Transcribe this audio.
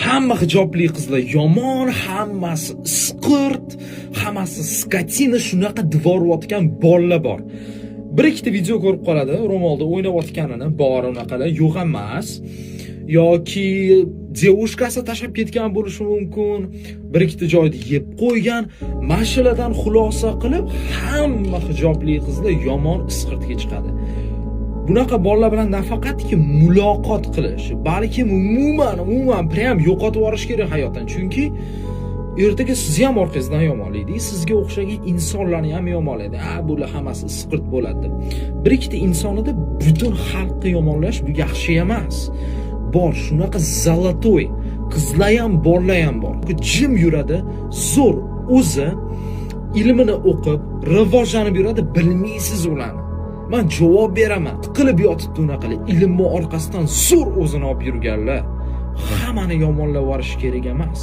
Hamma hijobli qizlar yomon, hammasi isqirt, hammasi скотина, shunaqa devorayotgan bolalar bor. Bir ikkita video ko'rib qoladi, ro'molda o'ynayotganini, bor unaqalar, yo'q emas. Yoki девушка si tashlab ketgan bo'lishi mumkin, bir ikkita joyda yeb qo'ygan. Mana shulardan xulosa qilib, hamma hijobli qizlar yomon, isqirtga chiqadi. Bunaqa bolalar bilan nafaqatki muloqot qilish, balkim umuman прям yo'qotib yuborish kerak hayotdan. Chunki ertaga sizni ham orqangizdan yomonlaydi, sizga o'xshagan insonlarni ham yomonlaydi. "A, bular hammasi isqirt bo'ladi", deb. Bir ikkita insonida butun xalqni yomonlash bu yaxshi emas. Bor shunaqa золотой qizlar ham, bolalar ham bor. Jim yuradi, zo'r o'zi ilmini o'qib, rivojlanib yuradi, bilmaysiz ularni. Man javob beraman. Tiqilib yotibdi unaqalar. Ilmni orqasidan zo'r o'zini olib yurganlar. Hammani yomonlab yuborish kerak emas.